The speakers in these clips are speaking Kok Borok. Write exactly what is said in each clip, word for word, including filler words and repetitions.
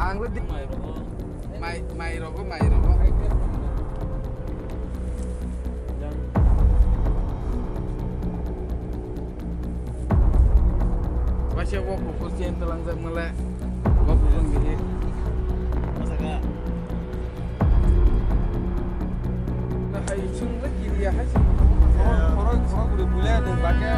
Ang le di-, mai, mai rogo, mai rogo. Waisa bo kuku chen talangjak male. Bo kuku ngi. Hai chwng le kiriya hai chwng. Khorok, khorok, khorok guri bulia de bake.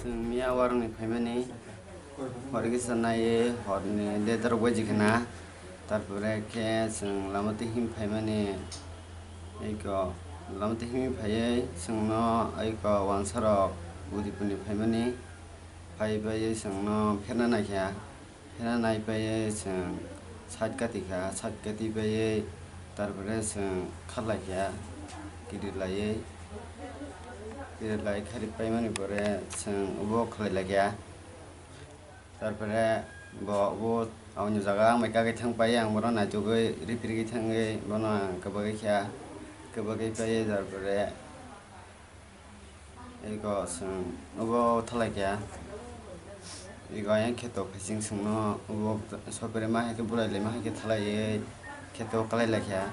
Chwng miya warwkni phaimani, hor kisa naiwi horni dedarok baji khna, tarpore khe chwng lama twi him phaimani, eko lama twi him phaiwi chwngno eko wansarok Udipurni phaimani, phai phaiwi chwngno pherna naikha. Phera nai paiwi chwng side kati kha, side kati paiwi tarpore chwng kharlai kha, kirilaiwi, kirilai khari paimani pore chwng obo khlai lai kha. Tarpore bo obo aboni jaga ang bai kagwi thang pai, ang bono naitugwi ripirgwi thangwi bono ang kwbagwi kha, kwbagwi paiwi tarpore Ego chwng obo thalai kha. Ego ayang kheto phaising chwngno obo sopre ma hai khe bulai lai ma hai khe thalaiwi kheto kwlai lai kha.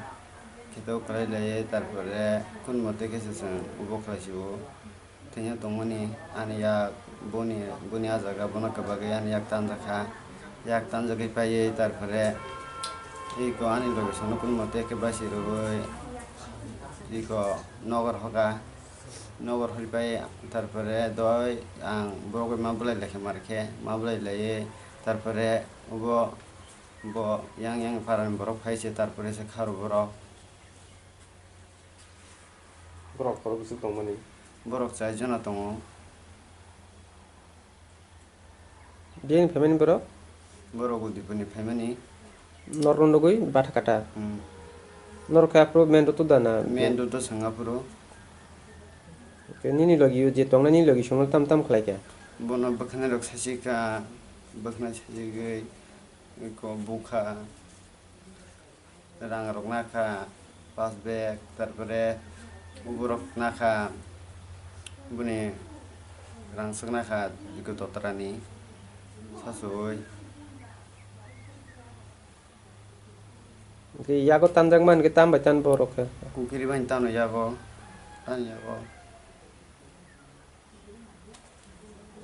Kheto kwlai lai tarpore kun mote khe se chwng obo khlai si o. Thwngya tongmani ani yak boni, boni ah jaga bono kwbagwi ani yak tanjak kha. Yak tanjagwi paiwi tarpore ego ani loge chwngno kun mote khe basi rwui ego nogo rohor kha. Nogo rohorwi pai, tarpore doi ang borok bai ma bulai lai kha, mar khe ma bulai laiwi, tarpore obo bo yang yang parani borok phai se, tarpore se kharo borok. Borok khoro bwswk tongmani? Borok char jona tongo. Biyani phaimani borok? Borok Udipurni phaimani. Norok nugwi Bathakata? Hmm. Norok khe aphuru main road o da na? Main road o swng aphuru. Khe nini logi o je tongnai nini logi songno tam tam khlai kha? Bono bwkhanai rok sasi kha, bwkhwnai sasi gwi ko bukha. Rang rok nakha, pass bag, tarpore borok nakha, boni rang swk nakha, eko dotrani sasui. Hwnkhe yago tanjakma hwnkhe tam bai tan borok khe? Kukiri bai tano yago, tani yago.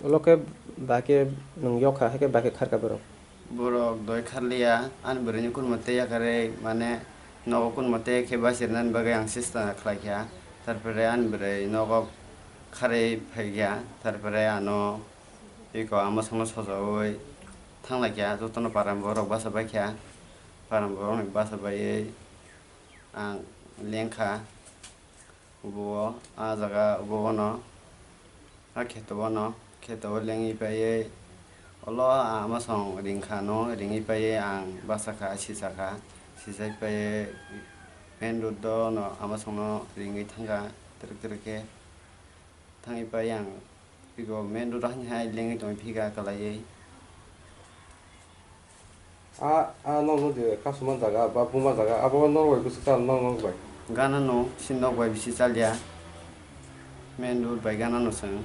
Ulo khe ba khe nwng yok kha, hakhe ba khe khar kha borok? Borok doi kharliya, ani bwrwini kun mote yakarwi, mane nogo kun mote khe bachirnani bagwi ang chesta khlai kha. Tarpore ani bwrwi nogo kharwi phai kha, tarpore ano eko ama songno sojaui thang lai kha, jotono param borok bacha bai kha, param borokni bacha baiwi ang leng kha. Obo o, ah jaga obo o no, ah kheto o no, kheto o lengwi paiwi, olo ah ama song ring kha no, ringwi paiwi ang bachakha, sichakha, sichai paiwi main road o no ama song no ringwi thangkha, twrwk twrwk khe thangwi paiwi ang ego main road o haini hai lengwi tongwi phikha kwlaiwi. A, a, nok no je kasuma jaga ba buma jaga, abo nok bai bwswk chal nok, nok bai. Gana no, si nok bai bisi chalya. Main road bai gana no chwng.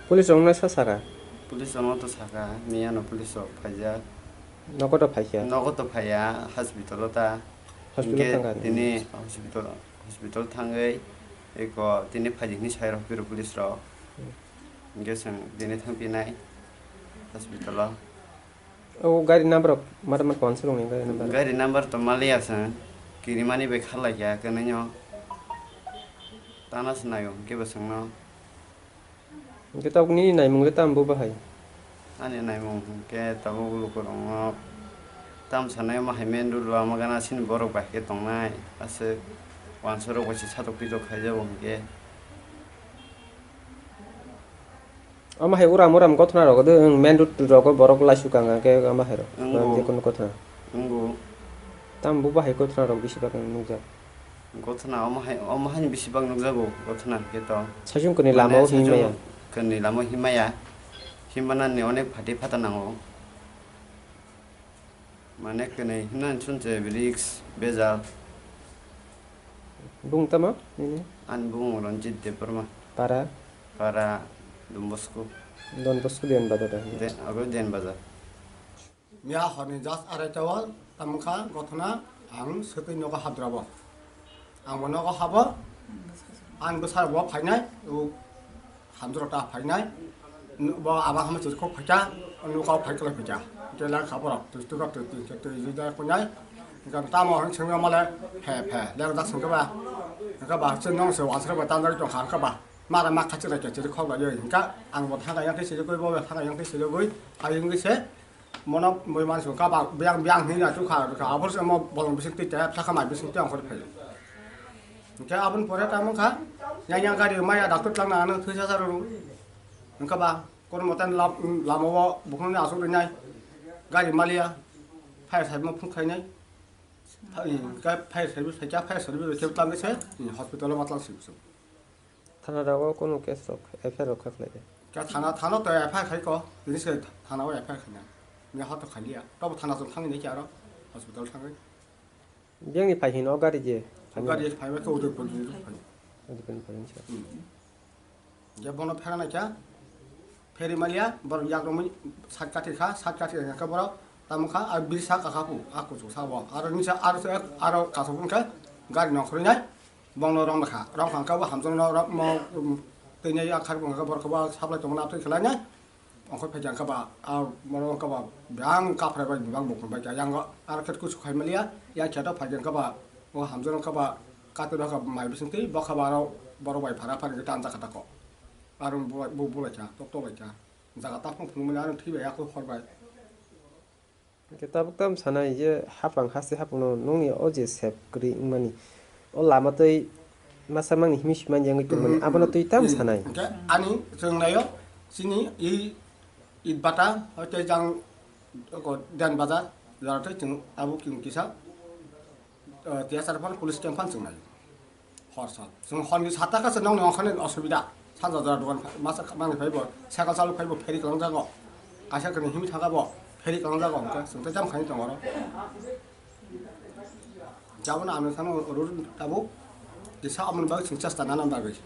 Police rok no sa saka? Police rok no to saka, miya no police rok phaijak. Nogo to phaikha? Nogo to phaiya, hospital o ta. Hospital Hinkhe thangkha? Tini hospital, hospital thangwi eko tini phaijak hinwi sai rok piro police rok. Hmm. Hinkhe chwng tini thangpinai hospital o. O gari number rok mata mata wansa rokni gari number? Gari number to maliya chwng, kirimani bai kharlaikha kwnwi no. Tana se naio hinkhe bo chwngno. Hinkhe tabuk nini naimung le tamo bo bahai? Ani naimung hinkhe tabuk lukurokno tamo sanai omo hai main road o ama gana sini borok bai khe tongnai aswk wansa rok bai se satok pitok khaijago hinkhe. Omo hai uram uram gothona rok de, wng, main road rogo borok laisuk ang khe omo hai rok. Wngo. Jekunu gothona. Wngo. Tamo bo bahai gothona rok bisi bak nukjak. Gothona omo hai, omo haini bisi bak nukjago gothona hwnkhe to. Saichung kwnwi lama o himya. Mane saichung kwnwi lama o himya. Himya nani onek phatwi phata nango. Mane kwnwi himnani chwng je risk bejal. Bung tamo nini? Ani bung Ranjit Debbarma. Para? Para Don Bosco. Don Bosco Diyan Bazar da? De-, abo Diyan Bazar. Miya horni just arai tawal tamkha gothona ang swtwi nogo habdrabo. Ang bo nogo habo, ang bwsarok bo phainai, o hamjwk ta phainai, bo abang hamjwk kok phaikha, nuka phai kwlai phaikha. Hwnkhe lang kha borok, twi twi rok twi twi twi twi da phainai. Hwnkhe tamo hwn swngwi male phe phe leng jak swngkhe ba, hwnkhe ba chwng nong se wansrok bai tanjak tongkha hwnkhe ba mara ma khachik lai khe chiri khok lai hwnkhe ang bo thang yang khe chiri gwi bo thang yang khe chiri gwi phai wngwi se. Mono bui mansong kaba biang biang hinwi achuk kha, kha, aboni simi bolong bising twi tep sakha mai bising twi ongkhor phai. Hwnkhe aboni pore tamo kha, yang yang gari maya doctor tlangna ano thwi sasa rw. Hwnkhe ba kono motan lam-, lama o bukhukni asuk rinai, gari maliya, fire service phone khainai. Hwnkhe fire service phaikha, fire service bai khe tlang se, hospital o ma tlang se. Thana rogo kunu case rok, F I R rok kha khlai de. Khe thana, thana to F I R khai ko, tini se thana o F I R khaina. Ni hoto khaliya. Tobo thana chwng thangwi nai khe aro hospital thangwi. Biyangni phai hino gari je. Gari phai ba khe Udaipur ni phai. Udaipur ni phai hino. Hmm. Je bono phera nai kha, pheri maliya, bor yak romwi sat kati kha, sat kati kha borok. Tamo kha, a birsa kakhapu, a kuchuk sabo. Aro nisa, aro se, aro kasok wngkha, gari nongkhorwi nai, bongno rong kha. Rong kha khe bo hamjakno rok mo, um, twi nai a khar wngkha borok bo supply tongna twi khlai nai. Ongkhor phaikha khe ba, a borok wngkha ba, biyang kaphrai bai bibang bukhum bai kha. Yang aro khet kuchuk khai maliya, yang kheto phaikha khe ba, o hamjakno khe ba, kati rok khe mai bising twi, bo khe ba aro borok bai phara phani khe tanjak kha tako. Aro bo, bo, bo lai kha, tok tok lai kha. Jaga ta phung phung mani aro thwi bai ya khe hor bai. Hwnkhe tabuk tamo sanai je hapang haste hapangno nokni o je sep kwrwi wngmani, o lama twi masa mangni himwi swi man yangwi tongmani, abono twi tamo sanai? Hwnkhe ani chwng naio chini i itbata hoite jang ko den bazar jora twi chwng abo kisa, eh, T S R phano police camp phano chwng naio. Hor sal. Chwng horni sata kha se nokni ongkhorni osubida. Sanja jora dogan masa mangni phaibo, cycle chalok phaibo, pheri kwlangjago. Kaisa kwrwi himwi thangkha bo, pheri kwlangjago hwnkhe chwng tei jam khaini tongo oro. Jabona ang nokha no rw tabuk, kisa aboni bagwi chwng chesta nana bagwi.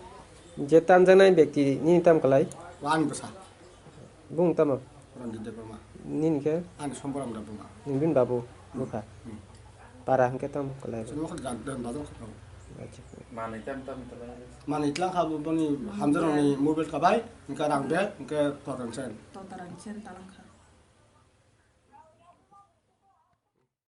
Je tanjaknai bekti nini tamo kwlai? O ani bwsa. Bung tamo? Ranjit Debbarma. Nini khe? Ani Somboram Debbarma. Nini bini babu, hmm, bwkha? Hmm. Para hwnkhe tamo kwlai? Chini wngkha jan-, jan bazar khe tamo. Acha. Manwi tam tam tamo. Manwi tlang kha bo boni hamjak rokni mobile kabai, hwnkhe rang bag, hwnkhe total sen. Total sen talang kha.